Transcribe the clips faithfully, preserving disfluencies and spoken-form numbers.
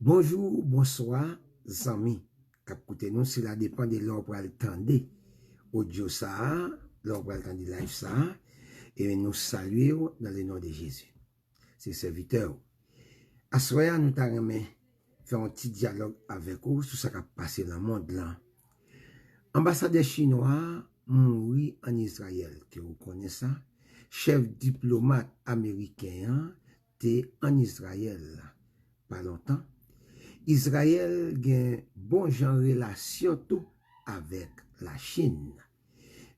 Bonjou, bonswa, zanmi k ap koute nou. Sila depan de lè w pral tande odyo sa a, lè w pral tande live sa a. E nou salye w dans le nom de Jésus. Se sèvitè w. Aswè a, nou ta renmen fè yon ti dyalòg avèk ou sou sa k ap pase nan mond lan. Anbasadè chinwa a mouri ann Izrayèl, ke ou konnen sa. Chèf diplomat ameriken an te ann Izrayèl pa lontan. Izrayèl gen bon jan relasyon tou avèk Lachin.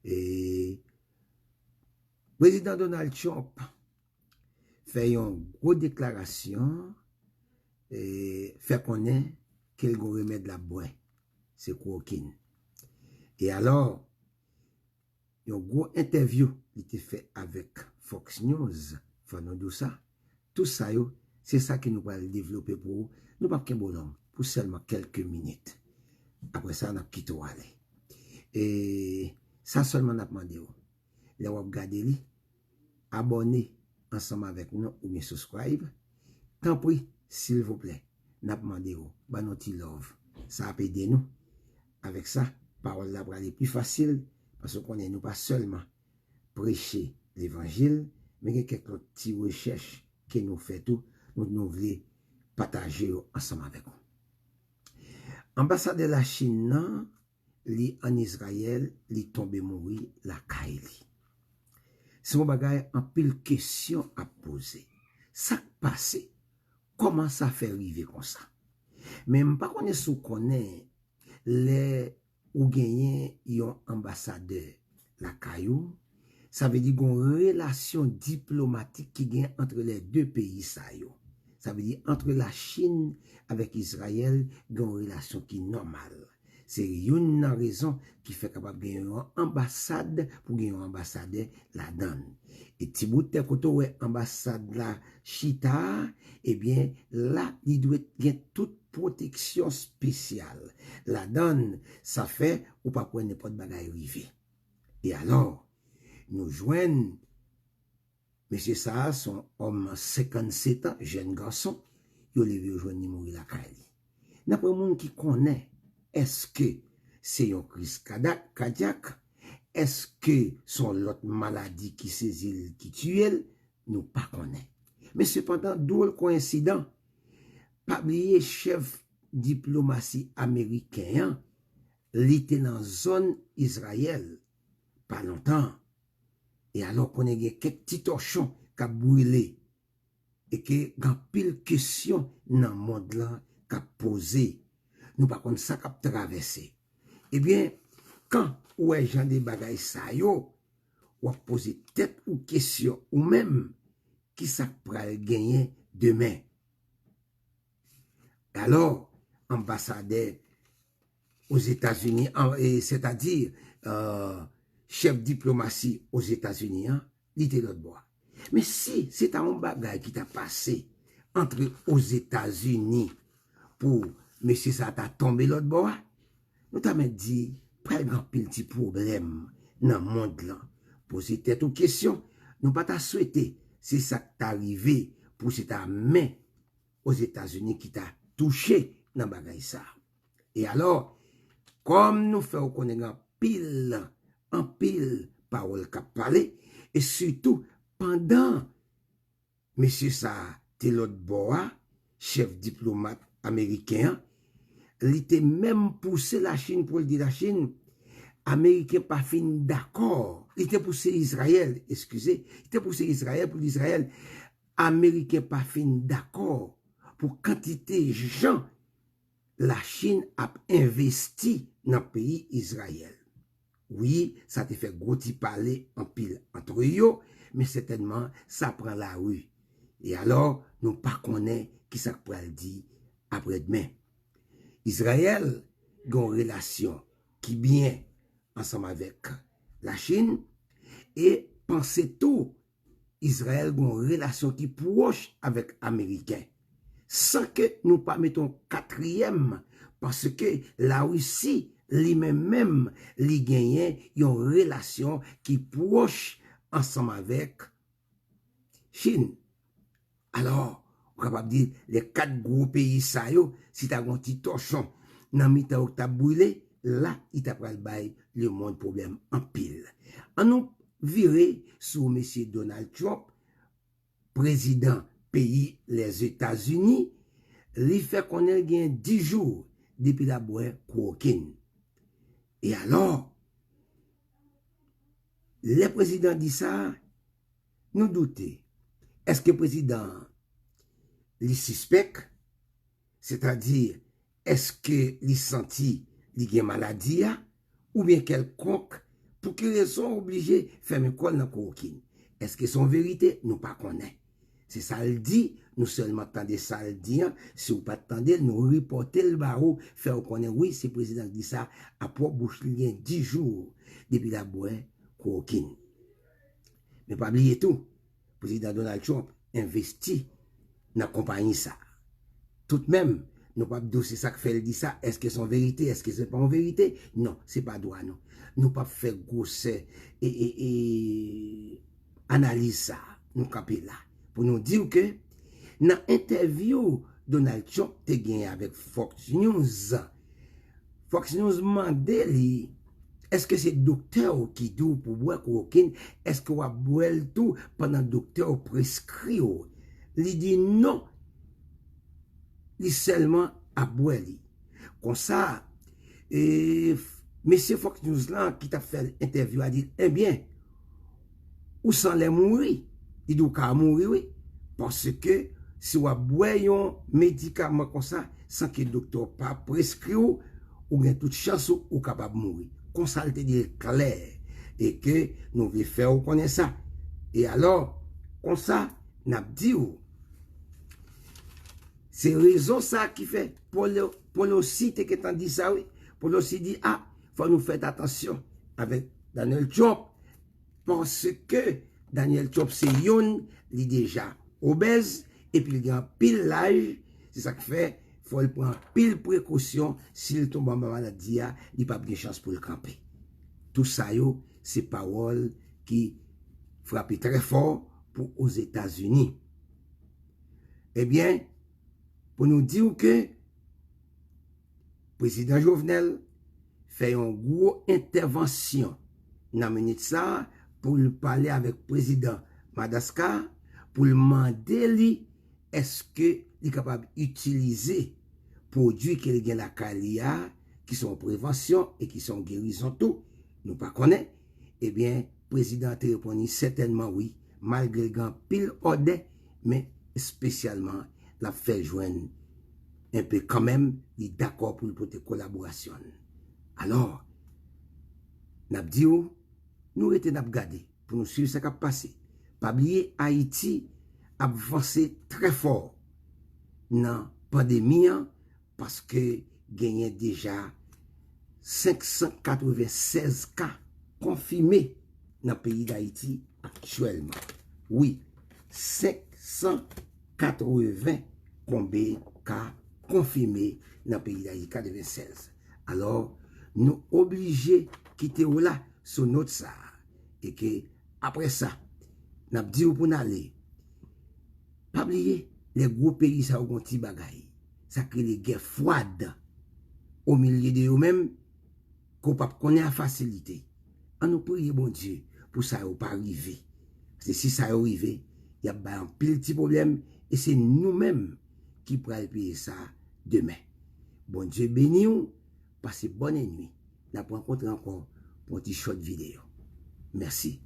E Prezidan Donald Trump fè yon gwo deklarasyon, e, fè konnen ke l gon remèd l ap bwè. Se klowòkin. E alò, yon gwo entèvyou li te fè avèk Fox News, fò nou di w sa. Tout sa yo, se sa ke nou pral devlope pou ou. Nou p ap kenbe w long, pou sèlman kèlke minit. Apre sa, n ap kite w ale. E sa sèlman n ap mande w. Lè w ap gade li, abòne ansanm avèk nou oubyen subscribe. Tanpri, silvouplè, n ap mande w, ban nou ti love. Sa ap ede nou. Avèk sa, pawòl la prale pi fasil, paske w konnen nou pa sèlman preche levanjil, men gen kèk lòt ti rechèch ke nou fè tou, nou, nou vle pataje yo ansanm avèk ou. Anbasadè Lachin nan, li ann Izrayèl, li tonbe mouri lakay li. Se yon bagay anpil kesyon ap poze. Sa k pase? Kòman sa fè rive konsa? Men m pa konnen si w konnen, lè ou genyen yon anbasadè lakay ou, sa vle di gon relasyon diplomatik ki gen antre lè de peyi sa yo. Sa vle di antre Lachin avèk Izrayèl gen yon relasyon ki nòmal. Se youn nan rezon ki fè kapab gen yon anbasad pou gen yon anbasadè ladan l. E ti bout tè kote w wè anbasad la chita a, ebyen, la, li dwe gen tout pwoteksyon espesyal ladan l. Sa fè ou p ap wè nenpòt bagay rive. E alò, nou jwenn mesye sa a, se yon òm senkannsetan, jèn gason, yo leve yo jwenn li mouri lakay li. N ap wè moun ki konnen, èske se yon kriz kada-, kadyak, èske se yon lòt maladi ki sezi l, ki tiye l, nou pa konnen. Men sepandan, dwòl koyensidan, pa bliye chèf diplomasi ameriken an, li te nan zòn Izrayèl pa lontan. E alò konnen gen kèk ti tòchon k ap brile e ke gen anpil kesyon nan mond lan k ap poze. Nou pa konn sa k ap travèse. Ebyen, kan ou wè jan de bagay sa yo, w ap poze tèt ou kesyon ou menm, ki sa k pral genyen demen? Alò, anbasadè Ozetazini, an, e, sètadi, e, chèf diplomasi Ozetazini an, li te lòt bò a. Men si se ta yon bagay ki ta pase antre Ozetazini pou mesye sa ta tonbe lòt bò a, nou ta mèt di pral gen anpil ti pwoblèm nan mond lan. Poze tèt ou kesyon, nou pa ta swete se sa k ta rive pou se ta men Ozetazini ki ta touche nan bagay sa. E alò, kòm nou fè w konnen gen anpil, anpil pawòl k ap pale, e sitou pandan mesye sa a te lòt bò a, chèf diplomat ameriken an, li te menm pouse Lachin pou l di Lachin, Ameriken pa fin dakò. Li te pouse Izrayèl, eskize, li te pouse Izrayèl pou l di Izrayèl, Ameriken pa fin dakò pou kantite jan Lachin ap envesti nan peyi Izrayèl. Wi, sa te fè gwo ti pale anpil antre yo, men sètènman sa pran lari. E alò, nou pa konnen ki sa k pral di aprèdmen. Izrayèl gen yon relasyon ki byen ansanm avèk Lachin, e panse tou Izrayèl gen yon relasyon ki pwòch avèk Ameriken, san ke nou pa mete yon katriyèm, paske Larisi, li menm menm, li genyen yon relasyon ki pwòch ansanm avèk Chin. Alò, ou kapab di, lè kat gwo peyi sa yo, si ta gon ti tòchon nan mitan yo k t ap brile, la, li ta pral bay lemonn pwoblèm anpil. An nou vire sou mesye Donald Trump, prezidan peyi Lèzetazini, li fè konnen l gen dis jou depi l ap bwè kowokin. E alò, lè prezidan di sa, nou doute. Èske prezidan an, li sispèk? Sètadi, èske li santi li gen maladi a? Oubyen kèlkonk, pou ki rezon oblije fèmen kò l nan kowokin? Èske se yon verite? Nou pa konnen. Se sa l di, nou sèlman tande sa l di an. Si w pa t tande l, nou ripòte l ba ou, fè w konnen, wi, se prezidan k di sa, a pwòp bouch li, gen dis jou depi l ap bwè kowokin. Men pa bliye tou, prezidan Donald Trump envesti nan konpayi sa. Toutmenm, nou p ap di w se sa k fè l di sa, èske se yon verite, èske se pa yon verite? Non, se pa dwa nou. Nou p ap fè gwosè e, e, e analiz sa. Nou kanpe la pou nou di w ke nan entèvyou Donald Trump te genyen avèk Fox News, Fox News mande li, èske se doktè w ki di w pou bwè kowokin? Èske w ap bwè l tou pandan doktè w preskri w? Li di non, li sèlman ap bwè li. Konsa, e, mesye Fox News lan ki t ap fè entèvyou a di, ebyen, ou sanlè mouri. Li di w ka mouri, wi. Paske si w ap bwè yon medikaman konsa, san ke doktè w pa preskri w, ou gen tout chans ou, ou kapab mouri. Konsa l te di l klè. E ke nou vle fè w konnen sa. E alò, konsa, n ap di w, se rezon sa ki fè Polo-, Pelosi te gentan di sa, wi. Pelosi di, a, fò nou fè atansyon avèk Donald Trump, paske Donald Trump se youn, li deja obèz, epi l gen anpil laj, se sa k fè, fò l pran anpil prekosyon, si l tonbe anba maladi a, li p ap gen chans pou l kanpe. Tout sa yo, se pawòl ki frape trè fò pou Ozetazini. Ebyen, pou nou di w ke prezidan Jovenel fè yon gwo entèvansyon nan minit sa a pou l pale avèk prezidan Madagascar, pou l mande li èske li kapab itilize pwodui ke l gen lakay li a, ki se yon prevansyon e ki se yon gerizon tou, nou pa konnen. Ebyen, prezidan an te reponn li sètènman wi, malgre l gen anpil òdè, men espesyalman l ap fè l jwenn enpe kanmenm, li dakò pou l pote kolaborasyon l. Alò, n ap di w, nou rete n ap gade pou nou swiv sa k ap pase. Pa bliye, Ayiti ap vanse trè fò nan pandemi an, paske genyen deja senk san katreven sèz ka konfime nan peyi Dayiti aktyèlman. Wi, senk san katreven konbe ka konfime nan peyi Dayiti, katreven sèz. Alò, nou oblije kite w la sou nòt sa a. E ke apre sa, n ap di w pou n ale. Pa bliye, lè gwo peyi sa yo gon ti bagay, sa k rele gè fwad, o milye de yo menm, ke w p ap konnen a fasilite. An nou priye Bondye pou sa yo pa rive. Paske si sa yo rive, y ap bay anpil ti pwoblèm, e se nou menm ki pral peye sa demen. Bondye beni w, pase bòn nuit. N ap rankontre ankò pou yon ti short videyo. Mèsi.